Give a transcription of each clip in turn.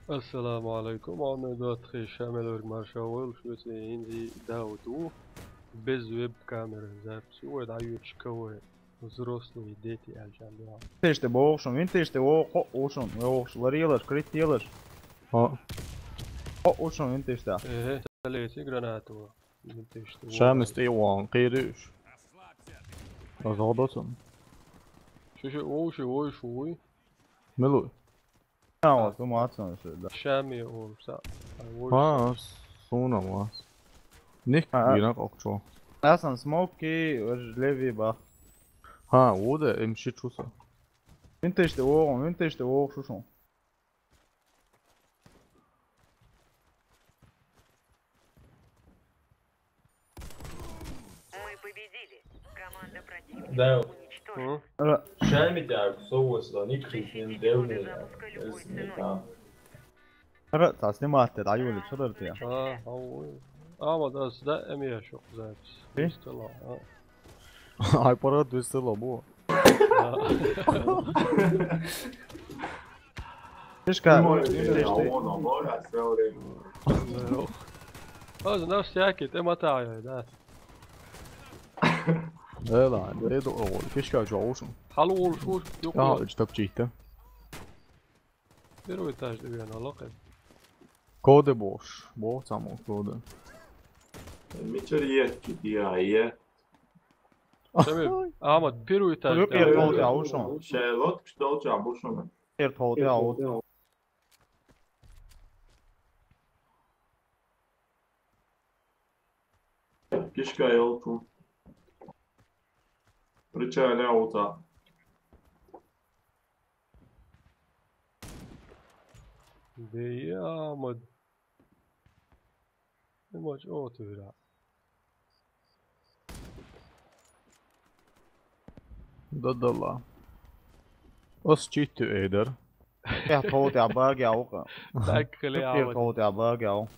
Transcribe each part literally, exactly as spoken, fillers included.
Ассаламу алейкум, Ахмед Батхи, Шамил Орг Маршал, шуэца инзи Дауд у, без веб-камеры запись, вай дают шкавы, взрослые дети, аль-джамбиа. Винтиште бохшун, винтиште о, хо, ушун, охш, ларилаш, критилаш. Хо. Хо, ушун, винтиште. Эхе, салети гранату. Винтиште о. Шамис ти ван, кириш. Азадоцун. Шушу, о, шу, ой, шуй. Милуй. Ха, ва, су мацан шу, да. Шами олса. Ха, суна ва. Ник А, а. Бина кокчо. Асан смоки, леви ба. Ха, вуда, им ши чуса. Винтиште о, винтиште о, шушу. Мы победили. Команда противника Да. Уничтожена. Ра- Шами тя, кто вас, они кричим, девни, эсни там. Ра, та снимать, да, Юля, что ты? А, ау. А, вот да, сюда, эми я шо запись. Ты? Стелла, а. Ай, пора, ты Стелла, бу. А. Фишка, Ну, видишь, я ты. Вон, он, он, я целый. Ну. А, знаешь, всякий, ты мотаю, да. Э, ладно, я иду, о, фишка, чё, ушел? Халу, ушел, ушел, Ага, ушел. Что чей-то? Первый этаж, наверное, лока. Коды бош, бо саму коды. Мичер есть, я, я. Шами, Ахмед, первый этаж, Юкъер да. Тол тя ушун. Шайлот, что у тебя бушун? Юкъер тол тя ушун. Кишка ёлку. Причаля ута. Беямад. Не можешь, о, ты вира. Да-да-ла. Ос читу эйдер. Я тол тя баг яука. Так, хлея, Юкъер вот. Тол тя баг яу.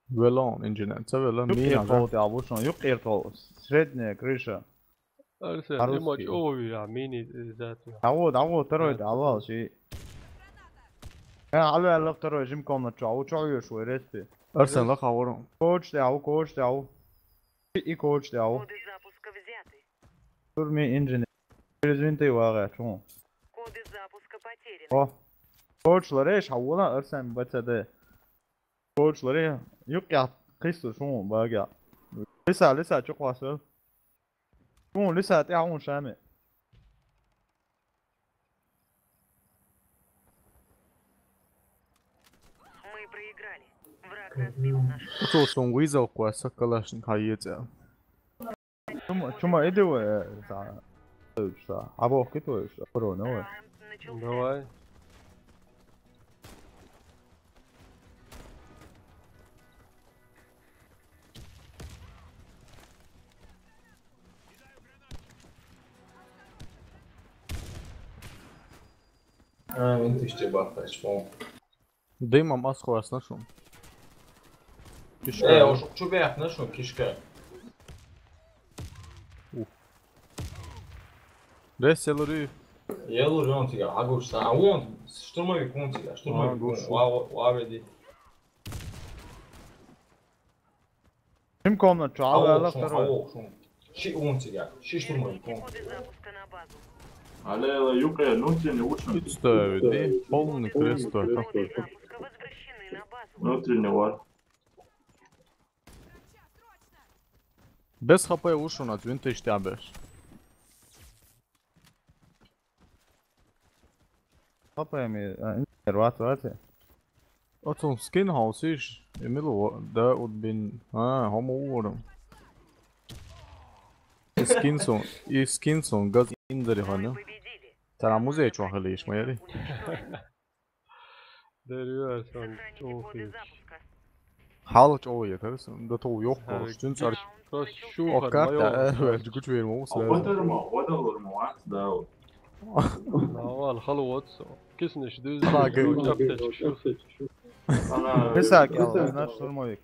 Велон, инженер, ца велон, Юкъер мина, тол да? Тя ушун, юкъер тол. Средняя крыша. Арсен, По-русски. Не можешь, о, вира, мини, э, зато. Давай, давай, второй, А. Давай, си. Э, алло, алло, второй, жим комнату, а у чё ешь, вы, респи? Арсен, ла хавару. Коуч, да, у коуч, да, у. И, и коуч, да, у. Коды запуска взяты. Турми инженер. Через винты вага, чё? Коды запуска потеряны. О. Коуч, лареш, а у ла, Арсен, Б Ц Д. Коуч, ларе, юкъ я, кису, шун, багя. Лиса, лиса, чё класс, э? Шун, лиса, ты, а, он, Шами. Мы проиграли. Враг разбил наш. Что, что он вызвал, класса, калашник, а, есть, а? Чума, чума, иди вы, э, са, са, а вох, кит вы, са, про, ну, вы. Раунд начался. Давай. А, винтиште бахтач, по. Дымом асхуас нашел. Кишка. Э, уж чубях нашел, кишка. Ух. Рес, я лури. Я лури, он тебя, а гуш, а он, штурмовик, он тебя, штурмовик, А, гуш. Вау, вау, иди. Им комнату, а, Алло, ала шум, второй. Алло, шум. Ши он тебя, ши штурмовик, он. Коды запуска на базу. Алло, алло, юкъер, внутренний ушел. Представить, и полный крест только. Коды запуска возвращены на базу. Внутренний вар. Без Х П ушел, от винты штабеш. Х П ми, а, интерват, вати. Отсун скин хаусиш, Эмилу, да, удбин, а, хомо уорум. И скин сон, и скин сон, газ индери хана. Тара музей чуахалиш, майри. Дерюар сон, чуахиш. Хал чуахи, тарас, да то ёх, Харик. Штун цар. Просто шухар, О, карта, майор. Э, жгуч вермо, А сразу. Вот это, вот это, вот это, да, вот. Навал, халу отсо. Киснеш, дюз, Ага. Чаптеч, шу. Она Лиса, кел, наш штурмовик.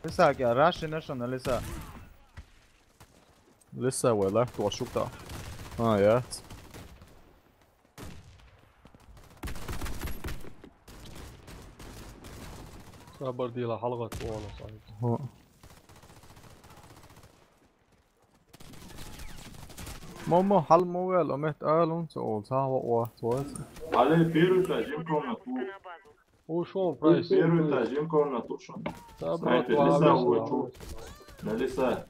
Лиса, кел, раши нашел на лиса. Лиса, вела, то шута. А, я. Sabardila halgat ona sai. Ho. Momo, hal mo wel, omet alun so ol sa wa wa wa. Ale, первый этаж, жим комнату. Ушёл, прайс. Первый этаж, жим комнату, шёл. Sabra. Снайпер, лиса, ой, чё? На лиса.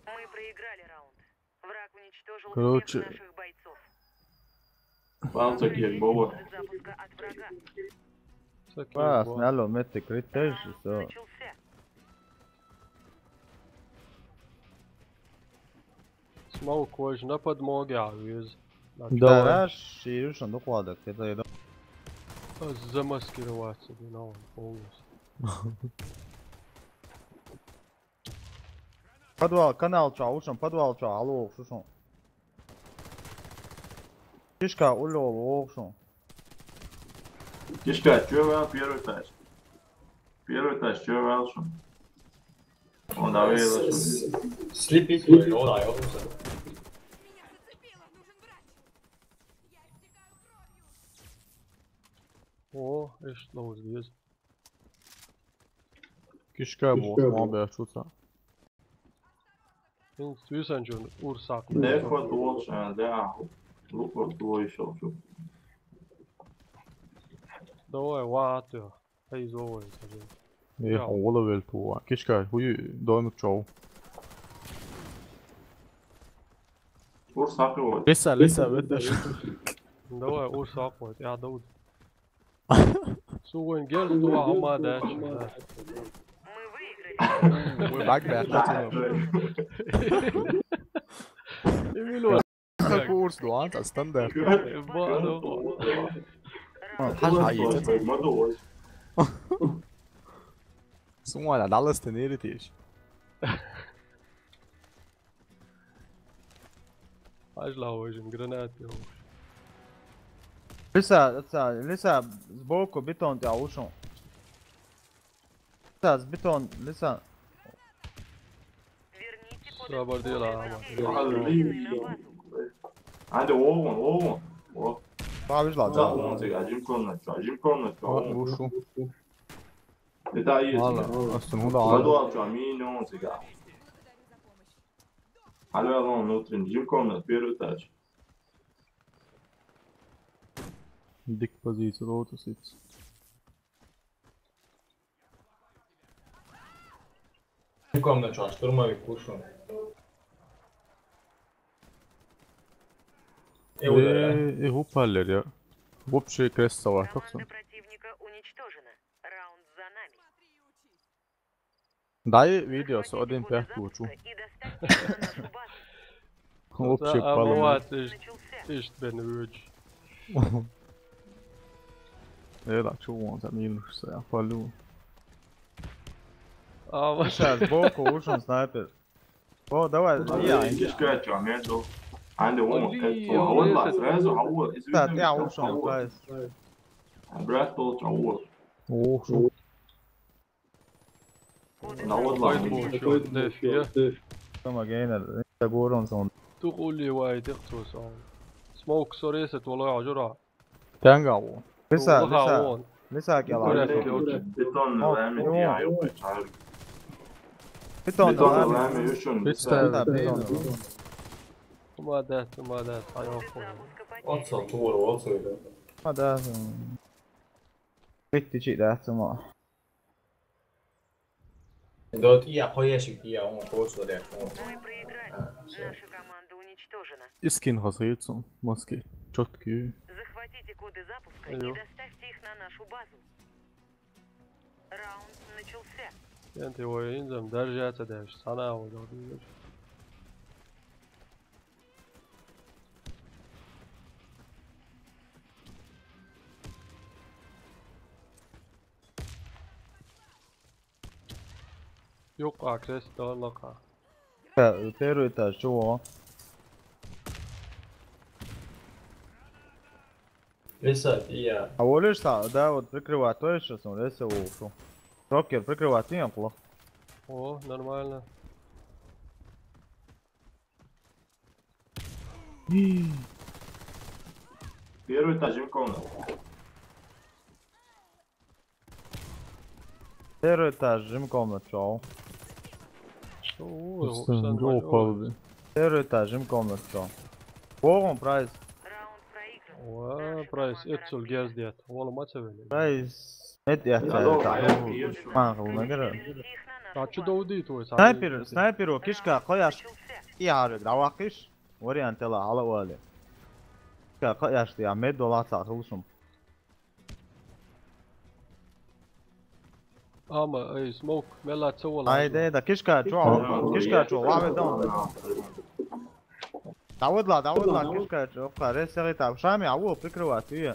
Мы проиграли раунд. Враг уничтожил Короче, всех наших бойцов. Палца кек, Бобо. Запуска от врага. Всё, кек, Бобо. Сняло, меты критаж, всё. Начался. Смоук возьми, на подмоге, а, вез. Давай. Да, шире, что, ну, кладок, это я. Замаскироваться, блин, он полностью. Подвал, канал чё, ушёл, подвал чё, алло, ушёл. Фишка улёл, ушёл. Фишка, чё, первый этаж? Первый этаж, чё, ушёл? Он, давай, с-, с-, слепить, ой, он, ай, он, всё. О, эш, лоуз, вез. Кишка бу, мобе шуса. Институцион чё, урсак. Лефо туолча, да. Лукор туой шо. Давай, ва, атё. Хай зовой, скажи. Э, яу. Ола вел туа. Кишка, хуй домик чоу. Урсак его. Лиса, лиса, вет. Давай, урсак вот, я дауд. Сугон гел туа, ама дальше. Мы выиграли. Мы бак бэк. Курс дуан, та стандарт. Ба, ну. Хал хайи. Сумала, Даллас тенери тиш. Ажла, ой, жим гранат, ё. Лиса, лиса, лиса, сбоку бетон тебя ушёл. Лиса, с бетон, лиса. Верните код. Сабар дела, ама. Hadi oğlum, oğlum. O. Abi la. Tamam, onu çek, acım koluna, acım koluna. Ушёл. Это и есть. Ладно, остальное да. Подвал, что, минус, да. Алло, алло, внутренний, жим комнат, первый этаж. Дик позиция, лотус ит. Жим комнат, чё, штурмовик кушал. Э, э, упали, я. Вообще кресса вартокса. Команда противника уничтожена. Раунд за нами. Дай видео с один пять лучу. Вообще поломать. Ишт бен вюч. Эла, чё он там минус, я полю. А, вот сейчас сбоку ушёл снайпер. О, давай, я. Кишка, чё, между. Анде, он, он, сразу, а вот. Да, ты ушёл, guys. Брат, тол, чё, вот. Ушёл. Наводла. Деф, я. Сама гейнер, это горон сон. Тух ули вай дых ту сон. Смоук соресет, вала ажура. Тангал. Лиса, лиса. Лиса кела. Бетон, лами, я, я, я. Бетон, лами, ушёл. Лиса, бетон. Умадат, умадат, ай, охуй. Отца, тур, отца, да. Умадат. Биттичи да, тума. Да вот я, хоящик, я, он просто, да, он. Мы проиграли. А, всё. Наша команда уничтожена. Искин хасыцу, маски, чёткие. Захватите коды запуска и доставьте их на нашу базу. Раунд начался. Янты ойын зам, даже это даже, сана ойын. Юкъа крест лака. Пе-, первый этаж, чего? Лиса, я. А волишь, да, вот прикрывать, то есть, что он, если ушёл. Рокер, прикрывать, не плохо. О, нормально. Первый этаж, комната. Первый этаж, жим комнат чё? Ой, Просто ушан жопа валёвый. Первый этаж, жим комнат чё? Вогон прайс. Ва, прайс, эцул герздет. Вола мацавели. Прайс, эт я Надо ца, ка, я пью. Ман хыл нагара. А чё да удит вой, ца Снайпер, удит? Снайпер, о, кишка, кояш. И арык, да вакиш. Вариант эла, ала вали. Кишка, кояш, я мед дола ца хылшум. Ама, эй, смок, мела цевола. Айде, да, кишка, чё, кишка, чё, лаве дом. Давыдла, давыдла, кишка, чё, ка, ресери там, шами, ау, прикрывать, и.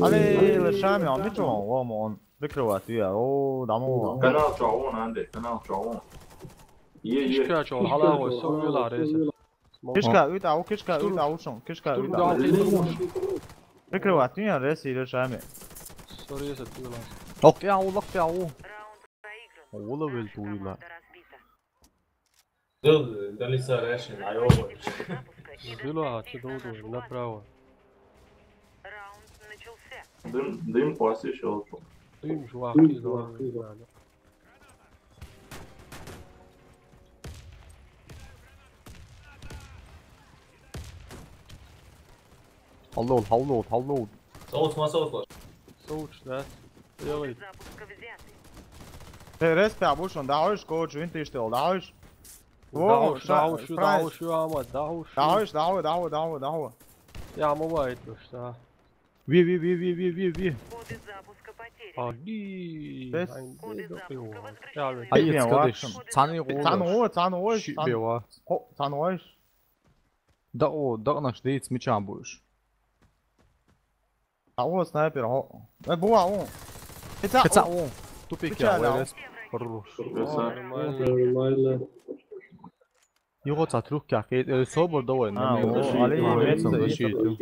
Али, ле шами, а мы чё, о, он прикрывать, и, о, дамо. Канал чё, он, Андрей, канал чё, он. Е, е. Кишка, чё, хала, ой, со, вила, ресери. Кишка, уйт, ау, кишка, уйт, ау, шон, кишка, уйт, ау. Прикрывать, не, рес, или шами. Сори, я сатила. Лок, я, ау, лок, я, ау. Ола вел туила. Дыл, дали са решен, ай, ола. Дыла, а чё долго, направо. Дым, дым паси щелчу. Дым, чувак, ты, да, да. Халлоу, халлоу, халлоу. Соус, ма соус лаш. Соус, да. Делай. Э, респи, абушон, да, уж, коуч, винтиш тел, да, уж. О, да, уж, ша-, да, уж, да, прайс. Уж, ама, да, уж. Да, уж, да, уж, да, уж, да, уж, да, уж. Я, ама, вайт, уж, да. Ви, ви, ви, ви, ви, ви, ви. Коды запуска потеряны. Аги. Бес. Ай, коды запуска воскрешены. Ай, ецкадеш. Цаны го. Цаны го, цаны го, ши цан-, бева. Ко-, цаны го. Да о, да наш дейц мичан будешь. А о, снайпер, о. Э, бува, о. Эца, эца, о. Тупик я, печально, вайрес. Ру. Нормально. Нормально. Его ца трюк как, э, э, собор давай, а, на, о, защиту, али, мед защиту.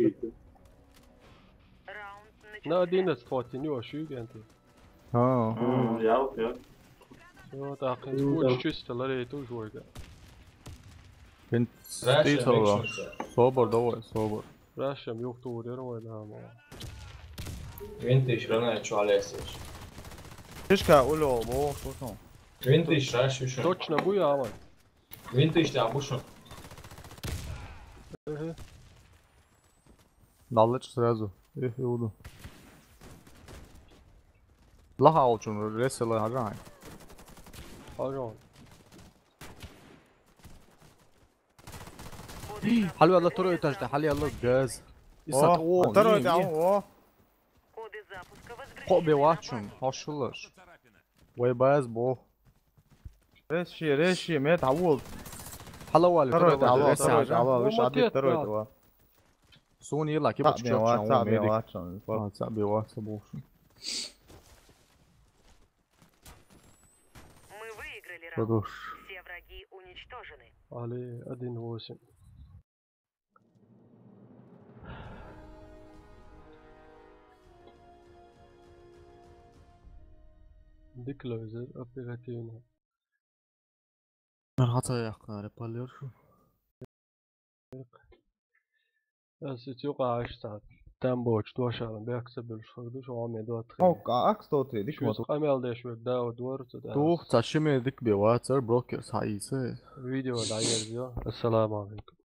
На одиннадцать хватит, не ошибки, Антон. А. М, я, я. Всё, так, ну, лучше да. Чисто, ларей, тоже войга. Винт Раша, стисала. Микшнуца. Собор давай, собор. Раша, мюк, ту, дервай, да, ма. Винтиш, рана, чё, Алексеевич? Фишка, улё, во, слушал. Винтиш, Раша, ещё. Точно буя, аван. Винтиш, да, бушо. Мгм. Даллач сразу. Эх, иуду. Лаха алчун, ресела хажан. Хажан. Хали алла второй этажда, хали алла газ. Исат, о, о, второй не, этаж, не. О. Коды запуска воскрешены. Ко бевачун, хошулаш. Вай баз бо. Реши, реши, мед авул. Хала вали, второй, второй, алло, второй, алло, второй, второй, второй. Сун ела, ки бачки чё, чё, ца бевачун. А, ца бевачун, бо. Мы выиграли раунд. Хорош. Все враги уничтожены. Али один восемь. Дык лойзер оперативно. Мен хата яхкын репалер шу. Эс итюк аш саат. Там боч, дуашалан, бяк са бюлш хагду, шо аме дуат хэ. О, ка-, акс сто три, дик моту. Амел деш вер, да, о, дуар, цу, да. Тух, ца шиме дик бе, ва, цар брокер, са исе. Видео да ерзё. Ассаламу алейкум.